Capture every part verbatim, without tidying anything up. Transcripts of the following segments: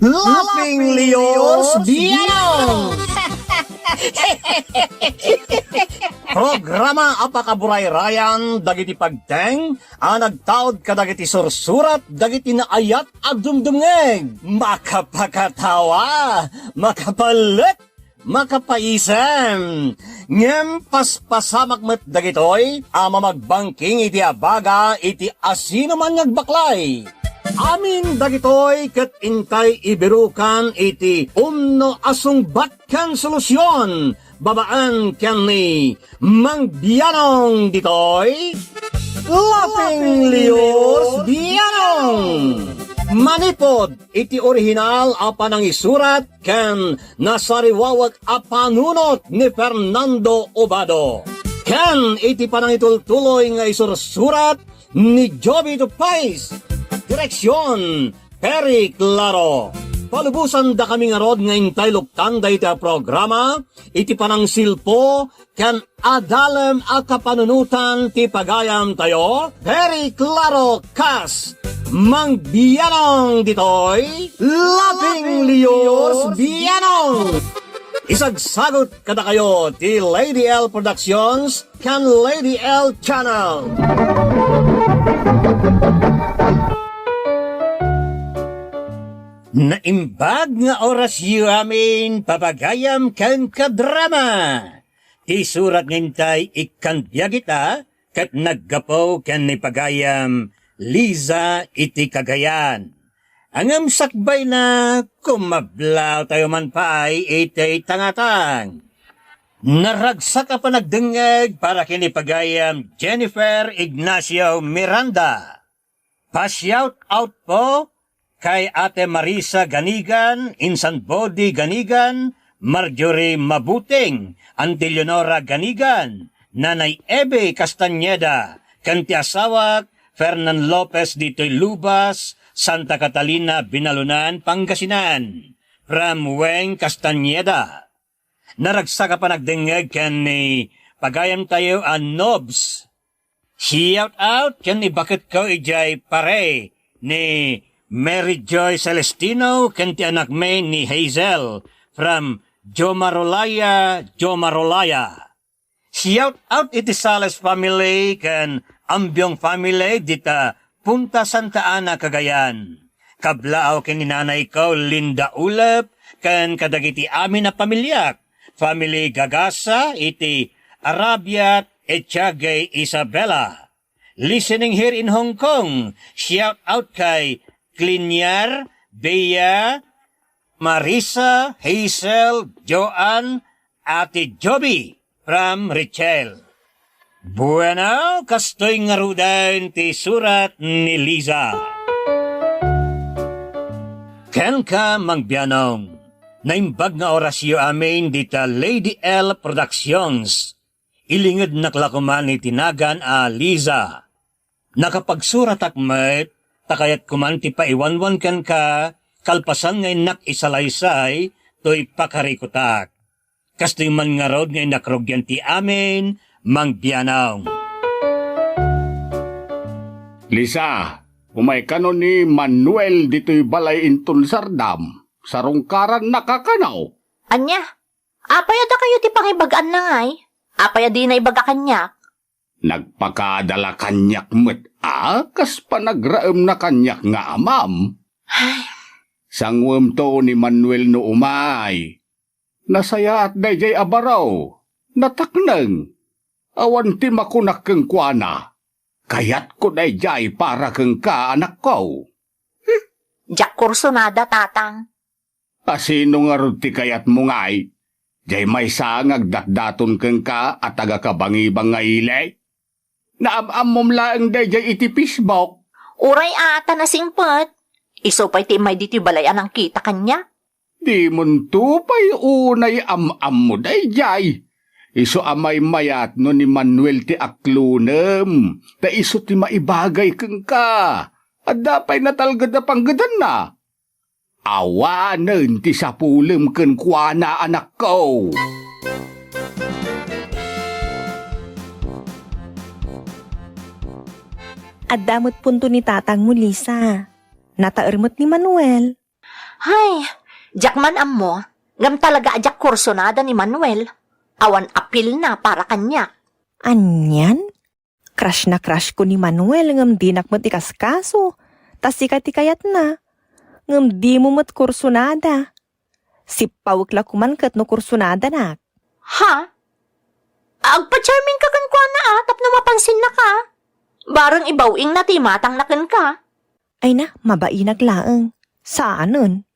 Laughing Leos Bianong! Programa a pakaburayrayan dagiti pagteng a nagtaud kadagiti sursurat dagiti naayat a dumdumngeg. Makapakatawa, makapalek, makapaisem. Ngem paspasamak met dagitoy a mamagbangking iti abaga iti asinoman nga agbaklay. Amin dagitoy ket intay ibirukan iti umno a sungbat ken solusion babaen ken ni Mang Bianong ditoy, Laughing Leos Bianong. Manipod iti orihinal a panangisurat ken nasariwawek a panunot ni Fernando Obado, ken iti panangitultuloy nga isursurat ni Joby Tupais. Direksion, Perry Claro. Palubosan dakami ngarud nga intay luktan dayta a programa iti panangsilpo ken adalem a kapanunotan ti pagayamtayo, Perry Claro kas Mang Bianong ditoy, Laughing Leos Bianong. Isagsagut kadakayo ti Lady L Productions ken Lady L Channel. Naimbag nga orasyo amin, pagayam ken kadrama. Ti surat nga intay ikkan biag ita ket naggapu ken ni pagayam Liza iti Cagayan. Ngem sakbayna, kumablawtayo man pay iti tangatang. Naragsak a panagdengngeg para ken ni pagayam Jennifer Ignacio Miranda. Pa-shout out po kay Ate Marisa Ganigan, insan Bodi Ganigan, Marjorie Mabuting, Auntie Leonora Ganigan, Nanay Ebe Castañeda, ken ti asawak, Fernan Lopez ditoy Lubas, Santa Catalina, Binalunan, Pangasinan. From Weng Castañeda. Naragsak a panagdengngeg ken ni pagayamtayo a Nobs. Shout out ken ni baketko idiay Pare, ni Mary Joy Celestino ken ti anakmi ni Hazel from Jomarolaya, Jomarolaya. Shout out iti Sales family ken Ambiong family dita Punta Santa Ana, Cagayan. Kablaaw ken ni nanayko Linda Ulep ken kadagiti amin a pamiliak, family Gagasa iti Arabiat, Echagay, Isabela. Listening here in Hong Kong. Shout out kay Cliniar, Bea, Marisa, Hazel, Joanne, Ate Joby, from Richel. Bueno, kastoy ngaruden ti surat ni Liza. Kenka, Mang Bianong, naimbag nga orasyo amin dita Lady L Productions. Ilingednak la koman iti nagan a Liza. Nakapagsuratak met, ta kayatko man ti paiwanwan kenka, kalpasan nga innak isalaysay toy pakarikutak. Kastoy man ngarud nga innak rugian ti amin, Mang Bianong. Liza, umay kano ni Manuel ditoy balay inton sardam, sarungkarannak a kano. Ania? Apay a dakayo ti pangibag-anna ngay? Apay a dina ibaga kaniak? Nagpakada la kaniak met a kas panagraemna kaniak nga amam. Ay. Sangwemto ni Manuel no umay. Nasayaat daydiay a baro. Natakneng. Awan ti makunak kenkuana. Kayatko daydiay para kenka, anakko. Hmm. Diak kursunada, Tatang. A sino ngarud ti kayatmo ngay? Diay maysa nga agdatdaton kenka a taga-Kabangibang nga ili? Naam-ammom laeng daydiay iti Facebook. Uray a, ta nasingpet. Isu pay ti immay ditoy balay a nangkita kaniak. Dimonto pay unay am-ammo daydiay. Isu a maymayat no ni Manuel ti aklonem, ta isu ti maibagay kenka. Adda pay natalged a panggedanna. Awanen ti sapulem kenkuana, anakko. Adda met punto ni tatangmo, Lisa. Nataer met ni Manuel. Ay, diak man ammo, ngem talaga a diak kursunada ni Manuel. Awan apilna para kaniak. Anian? Crush na crush ko ni Manuel ngem dinak met ikaskaso. Ta sika ti kayatna. Ngem dimo met kursunada. Sippawek la koman ket no kursunadanak. Ha? Agpa-charming ka kenkuana a tapno mapansinnaka. Bareng ibaw-ingna ti imatangna kenka. Ay na, mabainak laeng. Saanen.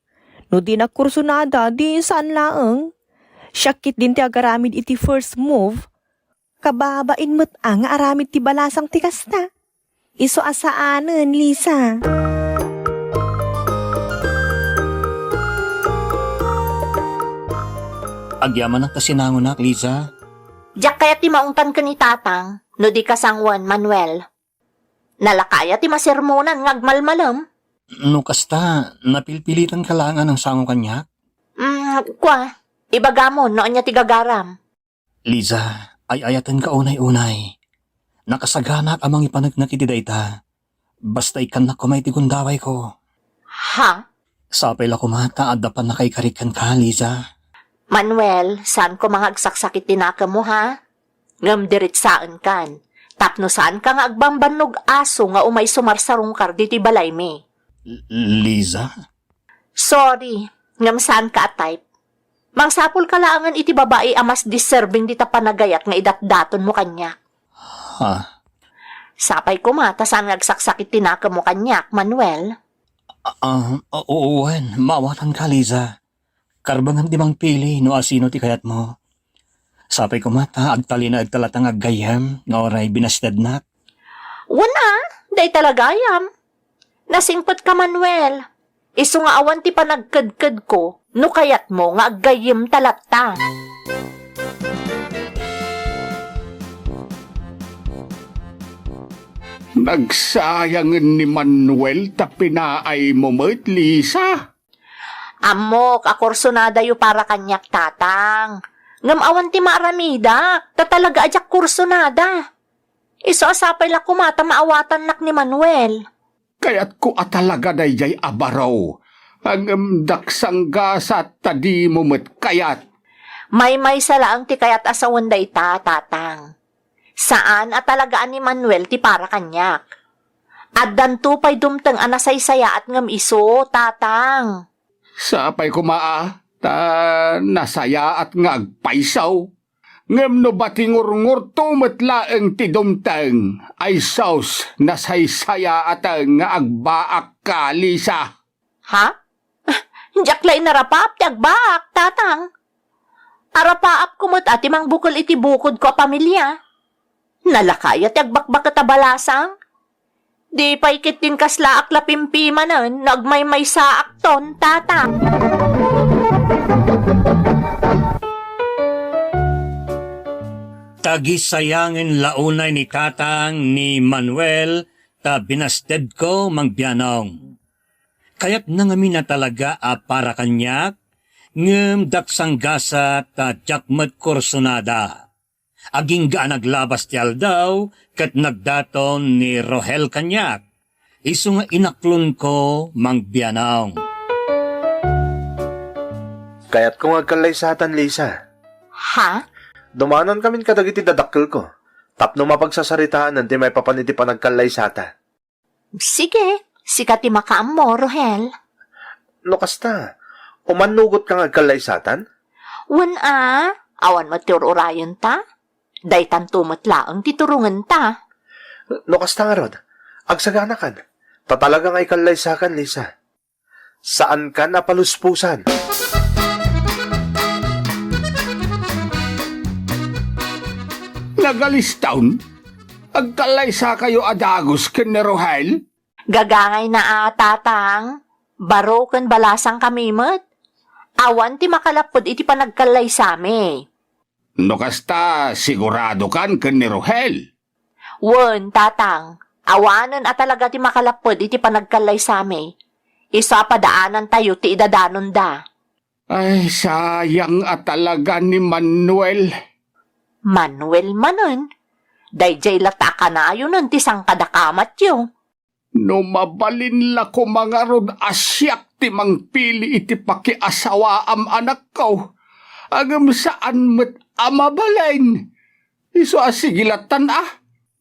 No dinak kursunada, di saan laeng. Siak ketdin ti agaramid iti first move. Kababain met a nga aramid ti balasang ti kasta. Isu a saanen, Lisa. Agyamanak ta sinangonak, Lisa. Diak kayat ti maungtan ken ni Tatang, no di kasanguen, Manuel. Nalaka aya ti masermonan nga agmalmalem? No kasta, napilpilitan ka laeng a nangsango kaniak? Mm, kua, ibagamon no ania ti gagaram. Liza, ay-ayatenka unay-unay. Nakasaganak a mangipaneknek iti dayta. Basta ikkannak koma iti gundawayko. Ha? Sapay la koma ta adda pannakaikarit kenka, Liza. Manuel, saan koma nga agsaksakit ti nakemmo, ha? Ngem diritsaenkan, tapno saanka nga agbambannog aso nga umay sumarsarungkar ditoy balaymi. L-, Liza? Sorry, ngem saanka a type. Mangsapulka laengen iti babai a mas deserving dita panagayat nga idatdatonmo kaniak. Ha? Sapay koma ta saan nga agsaksakit ti nakemmo kaniak, Manuel. Ah, ah, wen, maawatanka, Liza. Karbengem ti mangpili no asino ti kayatmo. Sapay koma ta agtalinaedka latta nga aggayyem nga uray binastednak. Wen a, dayta la gayam. Nasingpetka, Manuel. Isu nga awan ti panagkedkedko no kayatmo nga aggayyemta latta. Nagsayangen ni Manuel ta pinaaymo met, Lisa. Ammok a kursunadayo para kaniak, Tatang. Ngem awan ti maaramidak, ta talaga a diak kursunada. Isu a sapay la koma ta maawatannak ni Manuel. Kayatko a talaga daydiay a baro, ngem daksanggasat ta dimo met kayat. Maymaysa laeng ti kayat a sawen dayta, Tatang. Saan a talaga a ni Manuel ti para kaniak. Addanto pay dumteng a nasaysayaat ngem isu, Tatang. Sapay koma a, ta nasayaat nga agpayso. Ngem no batingurngorto met laeng ti dumteng, ay sus, nasaysayaaten nga agbaakka, Lisa. Ha? Diak la inarapaap ti agbaak, Tatang. Arapaapko met a ti mangbukel iti bukodko a pamilia. Nalaka aya ti agbakbaket a balasang? Di pay ketdin kaslaak la pimpimanen no agmaymaysaakton, Tatang. Tagisayangen la unay ni Tatang ni Manuel ta binastedko, Mang Bianong. Kayatna ngamin a talaga a para kaniak, ngem daksanggasat ta diak met kursunada. Agingga a naglabas ti aldaw ket nagdaton ni Rohel kaniak. Isu nga inaklonko, Mang Bianong. Kayatko nga agkallaysatan, Lisa. Ha? Dumanonkamin kadagiti dadakkelko tapno mapagsasaritaanen ti maipapan iti panagkallaysata. Sige, sika ti makaammo, Rohel. No kasta, umannugotka nga agkallaysatan? Wen a, awan met ti ur-urayenta. Daytanto met laeng ti turongenta. No kasta ngarud, agsaganakan. Ta talaga nga ikallaysakan, Lisa. Saankan a paluspusan. Nagaliston? Agkallaysakayo a dagus ken ni Rohel? Gagangayna a, Tatang. Baro ken balasangkami met. Awan ti makalapped iti panagkallaysami. No kasta, siguradokan ken ni Rohel? Wen, Tatang. Awanen a talaga ti makalapped iti panagkallaysami. Isu a padaanantayo ti idadanonda. Ay, sayang a talaga ni Manuel. Manuel manen? Daydiay latta a kanayonen ti sangkadakamatyo. No mabalin la koma ngarud a siak ti mangpili iti pakiasawaam, anakko, ngem saan met a mabalin. Isu a sige lattan a.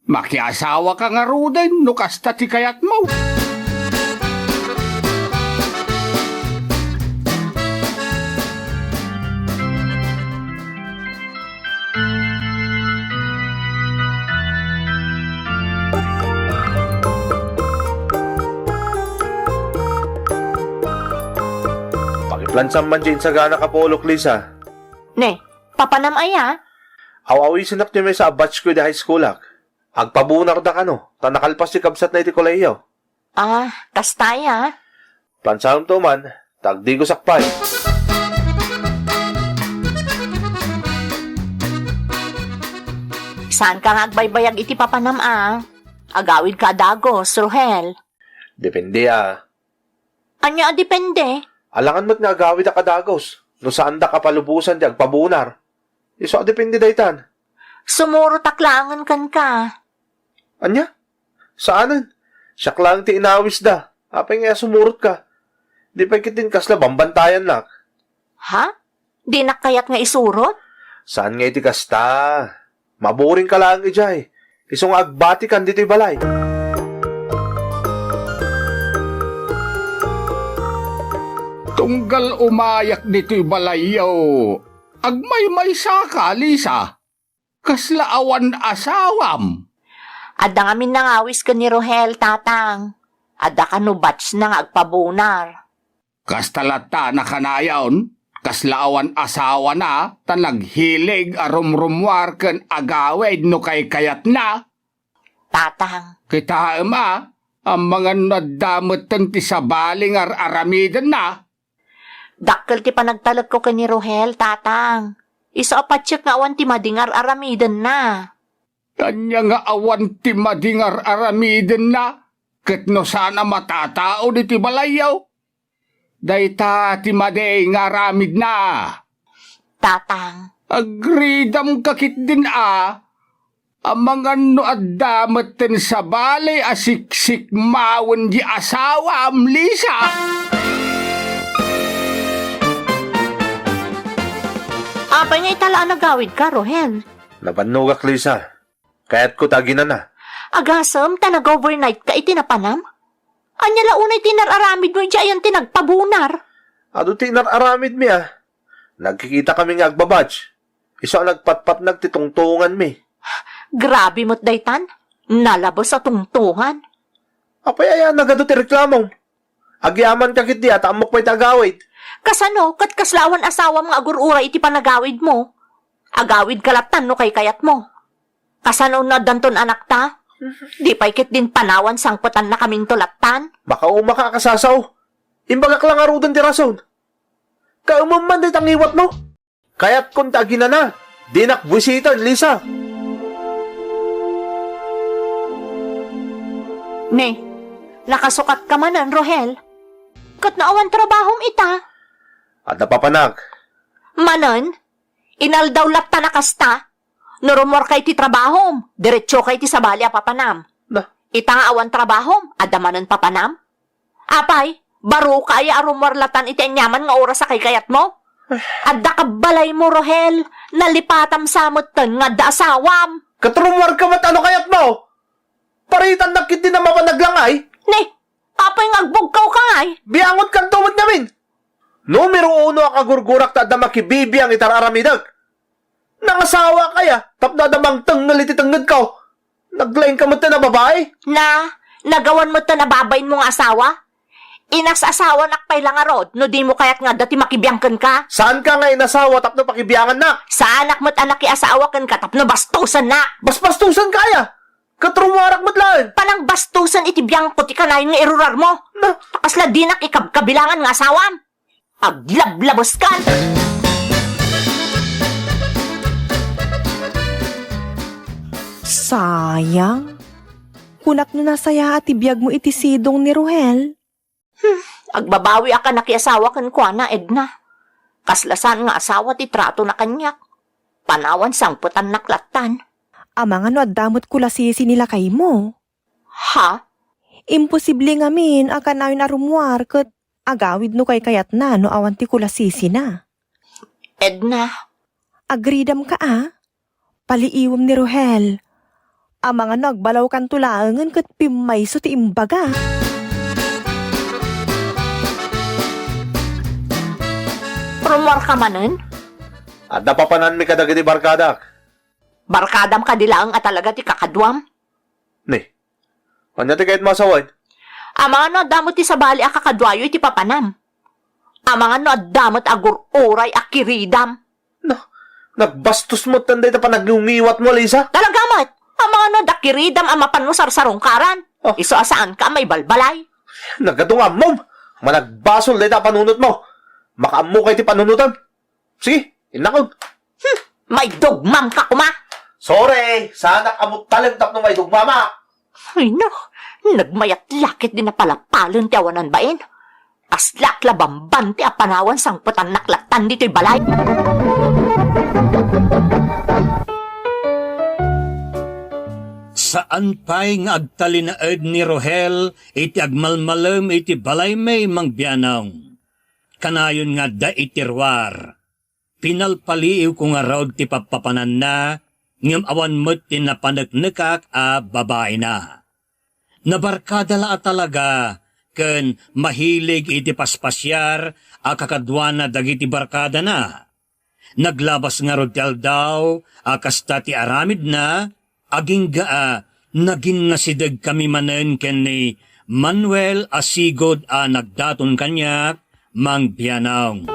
Makiasawaka ngaruden no kasta ti kayatmo. Pakiplansam man diay insagana ka pulok, Lisa. Ne, papanam aya? Aw-awisenak ti maysa a batch ko idi high schoolak. Agpabunarda kano, ta nakalpas ti kabsatna iti kolehiyo. Ah, kasta aya? Plansaemto man, ta agdigosak pay. Saanka nga agbaybayag iti papanam a. Agawidka a dagos, Rohel. Depende a. Ania a depende? Alangan met nga agawidak a dagos no saandak a palubosan ti agpabunar. Isu a depende daytan. Sumurotak laengen kenka. Ania? Saanen. Siak laeng ti inawisda. Apay ngay a sumurotka? Di pay ketdin kasla bambantayannak. Ha? Dinak kayat nga isurot? Saan nga iti kasta? Maburingka laeng idiay. Isu nga agbatikan ditoy balay. Tunggal umayak ditoy balayyo, agmaymaysaka, Lisa. Kasla awan asawam? Adda ngamin nangawis ken ni Rohel, Tatang. Adda kano batchna nga agpabunar. Kasta latta a kanayon, kasla awan asawana ta naghilig a rumrumuar ken agawid no kaykayatna. Tatang. Kitaem a, amangan no adda metten ti sabali nga ar-aramidenna. Dakkel ti panagtalekko ken ni Rohel, Tatang. Isu a patiek nga awan ti madi nga ar-aramidenna. Ania nga awan ti madi nga ar-aramidenna? Ket no saan a matatao ditoy balayyo? Dayta ti madi nga aramidna. Tatang. Agridamka ketdin a, amangan no adda metten sabali a siksikmawen di asawam, Lisa. Apay nga ita la a nagawidka, Rohel? Nabannogak, Lisa. Kayatko ta aginana. Agasem ta nag-overnight ka iti napanam? Ania la unay ti inar-aramidmo idiay ayan ti nagpabunar? Adu ti inar-aramidmi a. Nagkikitakami nga agbabatch. Isu a nagpatpatnag ti tungtonganmi. Grabe met daytan. Nalabes a tungtongan. Apay aya nagadu ti reklamom? Agyamanka ketdi a ta ammok pay ti agawid. Kasano ket kasla awan asawam nga agur-uray iti panagawidmo? Agawidka lattan no kaykayatmo. Kasano no addanton anakta? Di pay ketdin panawan sangpetannakaminto lattan? Makaumaka a kasasao. Imbagak la ngaruden ti rason. Kaemem man dayta ngiwatmo. Kayatkon ta aginana. Dinak buisiten, Lisa. Ne, nakasukatka manen, Rohel? Ket no awan trabahom ita? Adda papanak. Manen? Inaldaw lattan a kasta? No rumuarka iti trabahom, diretsoka iti sabali a papanam. Na. Ita nga awan trabahom, adda manen papanam? Apay, baroka aya a rumuar lattan iti aniaman nga oras a kaykayatmo? Adda kabbalaymo, Rohel. Nalipatam sa metten nga adda asawam. Ket rumuarka met a no kayatmo? Paritannak ketdi a mapan aglangay. Ne, apay nga agbugkawka ngay? Biangot kanto met ngamin. Numero uno a kagurgurak ta adda makibibiang iti ar-aramidek. Nangasawa kaya tapno adda mangtengngel iti tengngedko? Naglaingka met a babai? Na, nagawan met a babainmo nga asawa? Inas-asawanak pay la ngarud no dimo kayat nga adda ti makibiang kenka? Saanka nga inasawa tapno pakibiangannak? Saanak met a nakiasawa kenka tapno bastusennak. Basbastusen kaya? Ket rumuarak met laeng. Panangbastusen iti biangko ti kanayon nga irurarmo. Na. Ta kasla dinak ikabkabilangan nga asawam. Aglablabeskan! Sayang. Kunak no nasayaat ti biagmo iti sidong ni Rohel. Hmm, agbabawiak a nakiasawa kenkuana, Edna. Kasla saan nga asawa ti tratona kaniak. Panawan sangpetannak lattan. Amangan no adda met kulasisi ni lakaymo. Ha? Imposible ngamin a kanayon a rummuar ket agawid no kaykayatna no awan ti kulasisina. Edna. Agridamka a? Paliiwem ni Rohel. Amangan no agbalawkanto laengen ket pimmayso ti imbaga. Rummuarka manen? Adda papananmi kadagiti barkadak. Barkadam kadi laeng a talaga ti kakaduam? Ni, ania ti kayatmo a sawen? Amangan no adda met ti sabali a kakaduayo iti papanam. Amangan no adda met agur-uray a kiridam. No, nagbastos met dayta panagngiwatmo, Lisa. Talaga met, amangan no adda kiridam a mapanno sarsarungkaran. Oh. Isu a saanka a maibalbalay. Nagadu nga ammom. Managbasol dayta panunotmo. Makaammokay ti panunotem. Sige, innakon. Hmm, maidugmamka koma. Sorry, saanak a muttalem tapno maidugmamak. Ay, no, nagmayat la ket di napalapalen ti awanan bain. Kaslak la bamban ti apanawan sangpetannak lattan ditoy balay. Saan pay nga agtalinaed ni Rohel iti agmalmalem iti balaymi, Mang Bianong. Kanayon nga adda iti ruar. Pinalpaliiwko ngarud ti pappapananna, ngem awan met ti napaneknekak a babaina. Nabarkada la a talaga ken mahilig iti paspasiar a kakaduana dagiti barkadana. Naglabas ngarud ti aldaw a kasta ti aramidna, agingga a naginnasidegkami manen ken ni Manuel a sigud a nagdaton kaniak, Mang Bianong.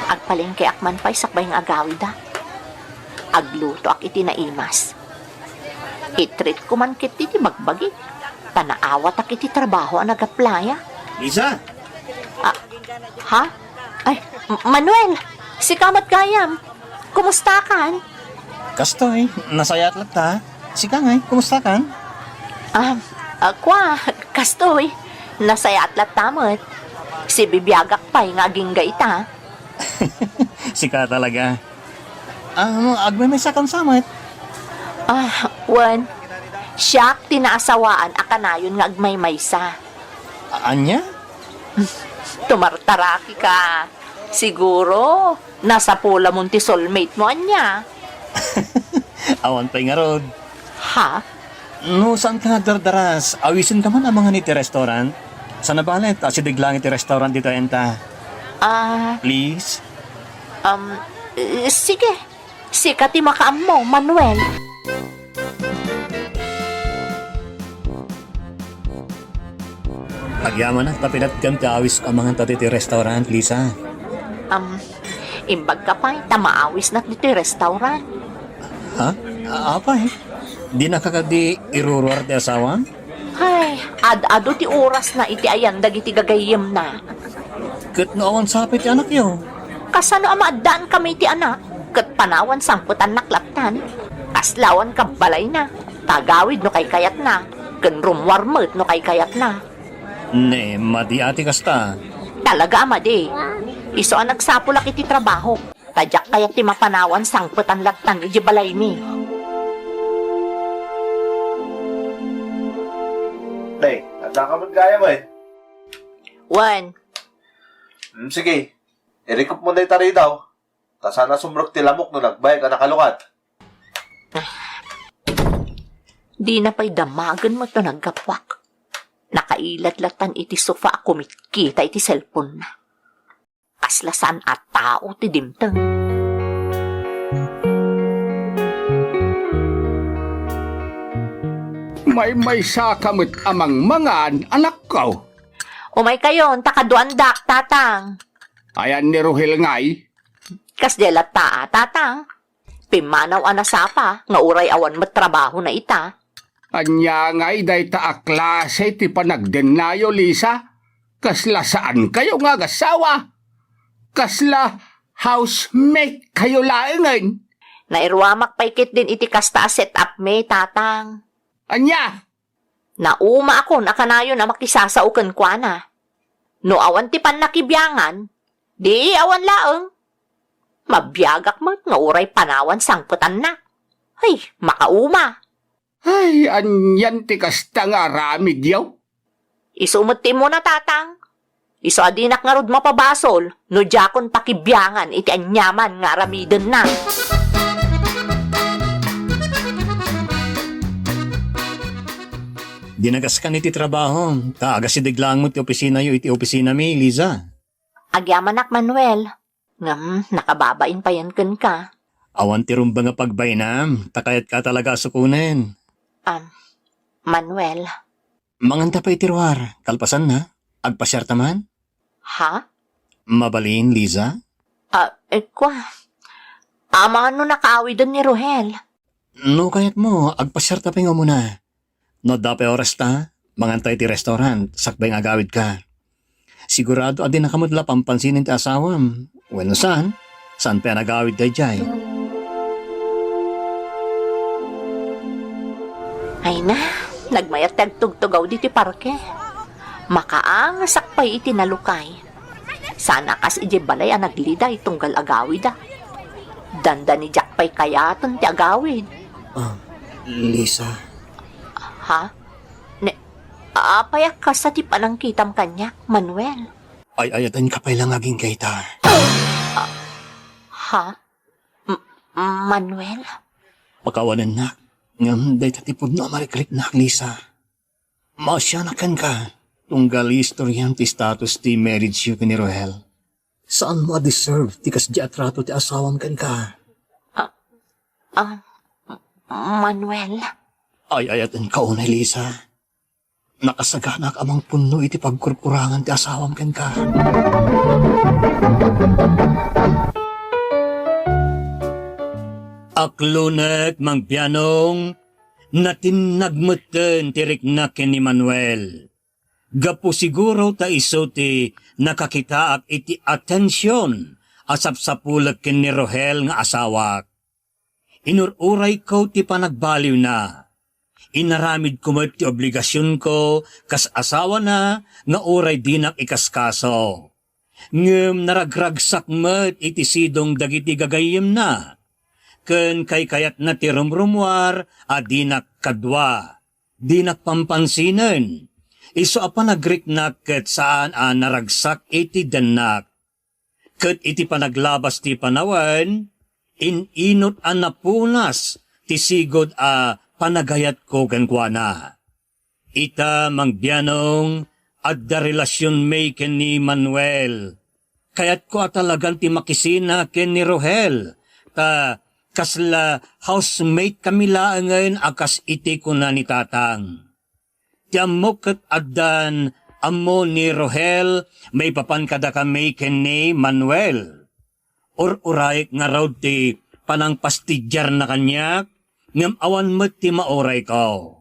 Agpalengkeak man pay sakbay nga agawida. Aglutoak iti naimas. I-treat ko man ketdi ti bagbagi. Ta naawatak iti trabaho a nag-applya. Lisa! Ah, ha? Ay, M-, Manuel! Sika met gayam! Kumustakan? Kastoy, nasayaat latta. Sika ngay, kumustakan? Ah, ah, kua, kastoy, nasayaat latta met. Sibibiagak pay nga agingga ita. Sika talaga. Ah, agmaymaysakan sa met? Ah, wen. Siak ti naasawaan a kanayon nga agmaymaysa. A-, ania? Tumartaraki ka. Siguro, nasapulamon ti soulmate mo, ania? Awan pay ngarud. Ha? No, saanka nga agdardaras, awisenka man amangan iti restaurant? Sana balet, asideg lang iti restaurant dita enta. Ah. Please? Um, eh, sige. Sika ti makaammo, Manuel. Agyamanak ta pinatgam ti awisko amangan ta ditoy restaurant, Lisa. Am, imbagka pay ta maawisnak ditoy restaurant. Ha? A-, apay? Dinaka kadi iruruar ti asawam? Ay, ad-adu ti orasna iti ayan dagiti gagayyemna. Ket no awan sapay ti anakyo? Kasano a maaddankami iti anak? Ket panawan sangpetannak lattan. Kasla awan kabbalayna. Tagawid no kaykayatna. Ken rummuar met no kaykayatna. Ne, madi a ti kasta. Talaga a madi. Isu a nagsapulak iti trabaho. Ta diak kayat ti mapanawan sangpetan lattan idiay balaymi. Day, adda ka met gayam, eh. Wen. Hmm, sige. Irikupmo dayta ridaw. Ta saan a sumrek ti lamok no nagbayag a nakalungat. Dina pay damagen met no naggapuak. Nakailat lattan iti sofa a kumitkita iti cellphone-na. Kasla saan a tao ti dimteng. Maymaysaka met a mangmangan, anakko. Umaykayon, ta kaduandak, Tatang. Ayan ni Rohel ngay? Kasdiay latta a, Tatang. Pimmanaw a nasapa nga uray awan met trabahona ita. Ania ngay dayta a klase ti panagdennayo, Lisa? Kasla saankayo nga agassawa? Kasla housemate kayo laengen? Nairuamak pay ketdin iti kasta a set-up-mi, Tatang. Ania? Naumaakon a kanayon a makisasao kenkuana. No awan ti pannakibiangan, di awan laeng. Mabiagak met nga uray panawan sangpetanna. Ay, makauma. Ay, anian ti kasta nga aramidyo? Isu met ti immuna, Tatang. Isu a dinak ngarud mapabasol no diakon pakibiangan iti aniaman nga aramidenna. Dinagaskan iti trabaho, ta agasideg laeng met ti opisinayo iti opisinami, Liza. Agyamanak, Manuel. Ngem nakababain payen kenka. Awan ti rumbeng a pagbainam, ta kayatka talaga a sukonen. Am, Manuel. Manganta pay iti ruar, kalpasanna, agpasiarta man? Ha? Mabalin, Liza? Ah, eh, kwa. Amangan no nakaawiden ni Rohel. No kayatmo, agpasiarta pay nga umuna. No adda pay orasta, manganta iti restaurant, sakbay nga agawidka. Sigurado a dinaka met la pampansinen ti asawam. Wenno saan, saan pay a nagawid daydiay? Ay na, nagmayat ti agtugtugaw diti parke. Makaangasak pay iti nalukay. Saan a kas idiay balay a nagliday tunggal agawida. Dandani diak pay kayaten ti agawid. Ah, Lisa. Ha? Ne, apay a kasta ti panangkitam kaniak, Manuel? Ay-ayatenka pay la nga agingga ita. Ha? M-, Manuel? Pakawanennak, ngem dayta ti pudno a marikriknak, Lisa. Maasianak kenka, tunggal istoriam ti status ti marriage yo ken ni Rohel. Saanmo a deserve ti kasdi a trato ti asawam kenka. Ah, ah, Manuel? Ay-ayatenka unay, Lisa. Nakasaganak a mangpunno iti pagkurkurangan ti asawam kenka. Aklonek, Mang Bianong, natinnag metten ti riknak ken ni Manuel. Gapu siguro ta isu ti nakakitaak iti atension a sapsapulek ken ni Rohel nga asawak. Inur-urayko ti panagbaliwna. Inaramidko met ti obligasionko kas asawana nga uray dinak ikaskaso. Ngem naragragsak met iti sidong dagiti gagayyemna. Ken kaykayatna ti rumrumuar a dinak kadua. Dinak pampansinen. Isu a panagriknak ket saan a naragsak iti dennak. Ket iti panaglabas ti panawen, in-inut a napunas ti sigud a panagayatko kenkuana. Ita, Mang Bianong, adda relasionmi ken ni Manuel. Kayatko a talagan ti makisina ken ni Rohel, ta kasla housemate kami laengen a kas iti kuna ni Tatang. Ti ammok ket addan ammo ni Rohel maipapan kadakami ken ni Manuel. Ur-urayek ngarud ti panangpastidiarna kaniak, ngem awan met ti maurayko.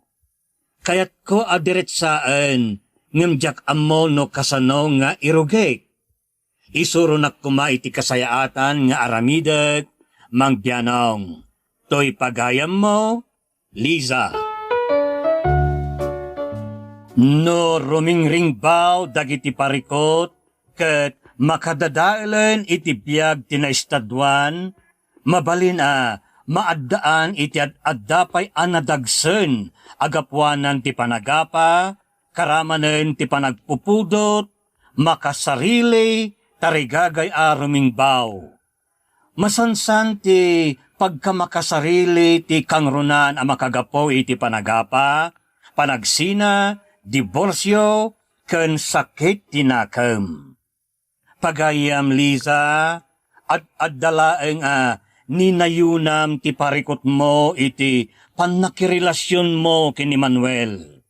Kayatko a diretsaen, ngem diak ammo no kasano nga irugik. Isuronak koma iti kasayaatan nga aramidek, Mang Bianong. Toy pagayammo, Liza. No rumingringbaw dagiti parikut ket makadadaelen iti biag ti naestaduan, mabalin a maaddaan iti ad-adda pay a nadagsen a gapuanan ti panagapa, karamanen ti panagpupudot, makasarili, tarigagay a rumingbaw. Masansan ti pagkamakasarili ti kangrunaan a makagapu iti panagapa, panagsina, diborsio, ken sakit ti nakem. Pagayam, Liza, ad-adda laeng a ninayunam ti parikutmo iti pannakirelasionmo ken ni Manuel.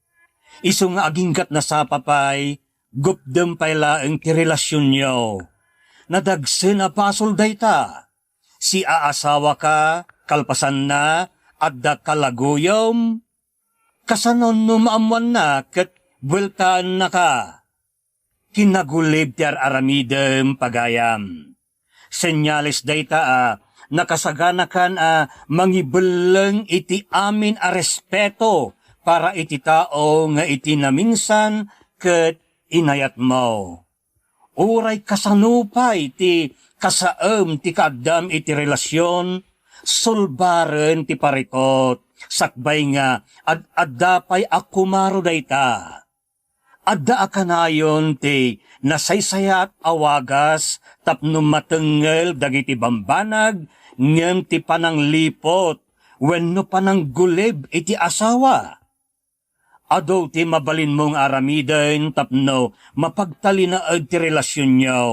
Isu nga aginggat nasapa pay, gupdem pay laeng ti relasionyo. Nadagsen a basol dayta. Siaasawaka, kalpasanna, adda kalaguyom. Kasano no maammoanna ket bueltaennaka? Kinagulib ti ar-aramidem, pagayam. Senyales dayta a nakasaganakan a mangibelleng iti amin a respeto para iti tao nga iti naminsan ket inayatmo. Uray kasano pay ti kasaem ti kaaddam iti relasion, Sulbaren ti parikut, sakbay nga ad-adda pay a kumaro dayta. Adda a kanayon ti nasaysayaat a wagas tapno matengngel dagiti bambanag ngem ti panangliput wenno pananggulib iti asawa. Adu ti mabalinmo nga aramiden tapno mapagtalinaed ti relasionyo.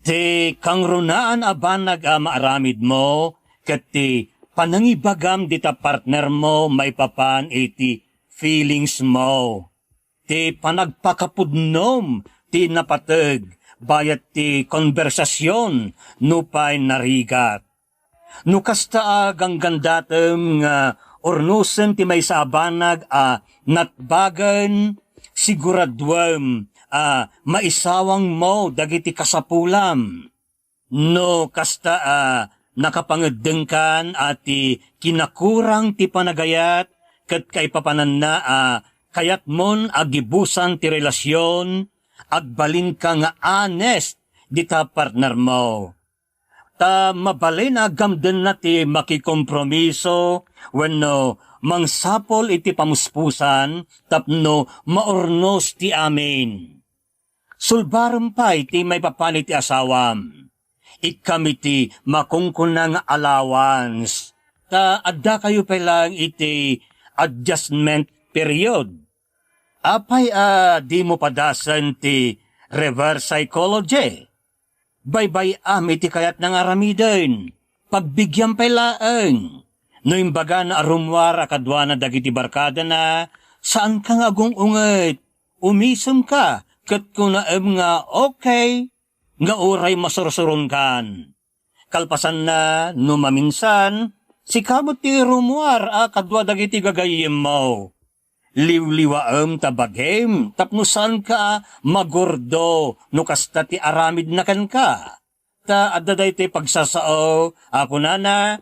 Ti kangrunaan a banag a maaramidmo ket ti panangibagam dita partnermo maipapan iti feelings mo. Ti panagpakapudnom ti napateg bayat ti konbersasion nupay narigat. No kasta a ganggandatem nga urnosen ti maysa a banag a natbagen, siguraduem a maisawangmo dagiti kasapulam. No kasta a nakapangeddengkan a ti kinakurang ti panagayat ket kaipapananna a kayatmon a gibusan ti relasion, agbalinka nga honest dita partnermo. Ta mabalin a gamdenna ti makikompromiso wenno mangsapul iti pamuspusan tapno maurnos ti amin. Sulbarem pay ti maipapan iti asawam. Ikkam iti makunkuna nga allowance, ta addakayo pay laeng iti adjustment period. Apay a dimo padasen ti reverse psychology? Baybay-am iti kayatna nga aramiden. Pagbigiam pay laeng. No imbagana a rummuar a kaduana dagiti barkadana, saanka nga agung-unget. Umisemka, ket kunaem nga okay, nga uray masursuronkan. Kalpasanna, no maminsan, sika met ti rummuar a kadua dagiti gagayyemmo. Liwliwaem ta bagim tapno saanka a magurdo no kasta ti aramidna kenka. Ta adda daytoy pagsasao a kunana,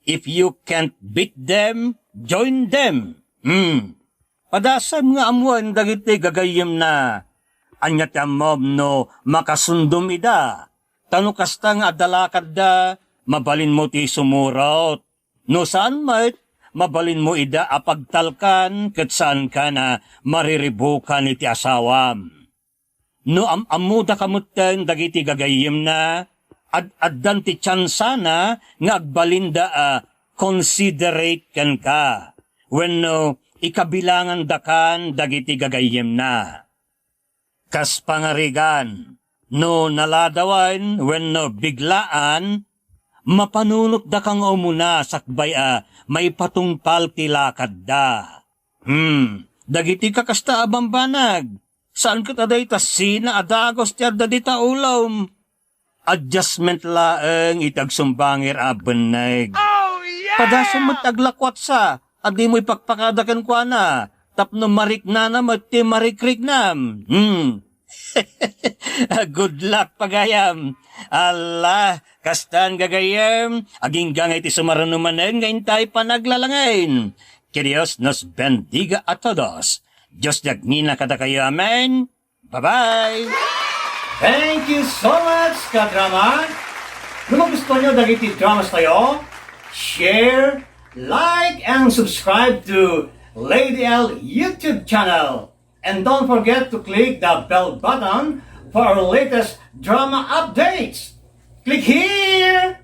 "If you can't beat them, join them." Hmm. Padasem nga ammoen dagiti gagayyemna. Ania ti ammom no makasundom ida? Ta no kasta nga adda lakadda, mabalinmo ti sumurot. No saan met, mabalinmo ida a pagtalkan ket saankan a mariribukan iti asawam. No am-ammodaka metten dagiti gagayyemna, ad-addan ti tiansana nga agbalinda a considerate kenka wenno ikabilangandakan dagiti gagayyemna. Kas pangarigan, no naladawen wenno biglaan, mapanunotdaka nga umuna sakbay a maipatungpal ti lakadda. Hmm, dagiti kakasta a bambanag, saan ket a dayta sina a dagus ti adda dita ulom. Adjustment laeng iti agsumbangir a benneg. Oh, yeah! Padasem met aglakuatsa a dimo ipakpakada kenkuana tapno mariknana met ti marikriknam. Hmm. Good luck, pagayam. Allah, kastan gagayyem, agingga nga iti sumaruno manen nga intay panaglalangen. Que Dios nos bendiga a todos. Dios ti agnina kadakayo. Amen. Bye-bye! Thank you so much, kadrama! No magustuhan nyo dagiti dramas tayo, share, like, and subscribe to Lady L YouTube channel. And don't forget to click the bell button for our latest drama updates. Click here!